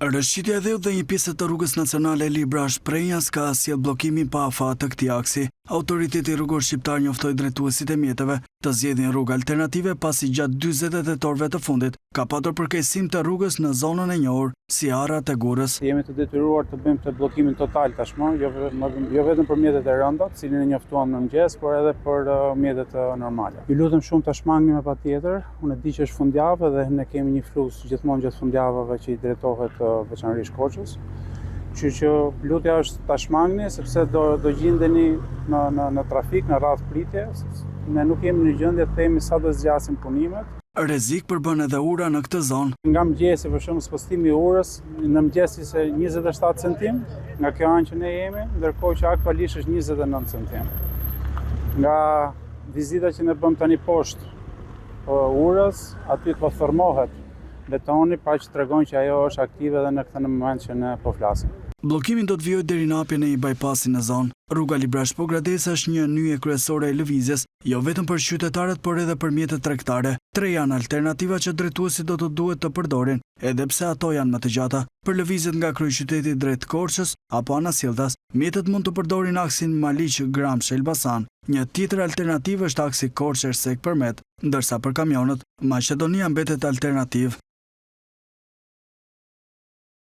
Rrëshqitja e dheut dhe një pjese të rrugës nacionale Librazhd-Prrenjas ka sjellë bllokimin pa afat të këtij aksi. Autoriteti Rrugor Shqiptar njoftoi drejtuesit e mjeteve të zgjedhin rrugë alternative pasi gjatë 48 orëve të fundit ka patur përkeqësim të rrugës në zonën e njohur si Arrat e Gurrës. Jemi të detyruar të bëjmë këtë bllokimin total tashmë, jo, jo vetëm për mjetet e rënda, të cilin e njoftuam në mëngjes, por edhe për uh, mjetet uh, normale. Ju lutem shumë ta shmangni me patjetër, Unë e di që është fundjavë dhe ne kemi një fluks gjithmonë gjatë fundjavave që i drejtohet veçanërisht Korçës. Kështu që lutja është ta shmangni sepse do do gjindeni në në në trafik, në radhë pritje, sepse ne nuk jemi në gjendje të themi sa do zgjasin punimet. Rrezik përbën edhe ura në këtë zonë. Nga mëngjesi për shembull spostimi i urës në mëngjes ishte 27 centim nga kjo anë që ne jemi, ndërkohë që aktualisht është 29 centim. Nga vizita që ne bëmë tani poshtë urës, aty po thërrmohet betoni, pra që tregon që ajo është aktive edhe në këtë në moment që ne po flasim. Bllokimi do të vijojë deri në hapjen e një bypassi në zonë. Rruga Librazhd-Pogradec është një nyje kryesore e lëvizjes, jo vetëm për qytetarët por edhe për mjetet tregtare. Tre janë alternativat që drejtuesit do të duhet të përdorin, edhe pse ato janë më të gjata. Për lëvizjet nga kryeqyteti drejt Korçës apo anasjelltas, mjetet mund të përdorin aksin Maliq-Gramsh-Elbasan. Një tjetër alternativë është aksi Korçë-Ersekë-Përmet, ndërsa për kamionët, Maqedonia mbetet alternativë.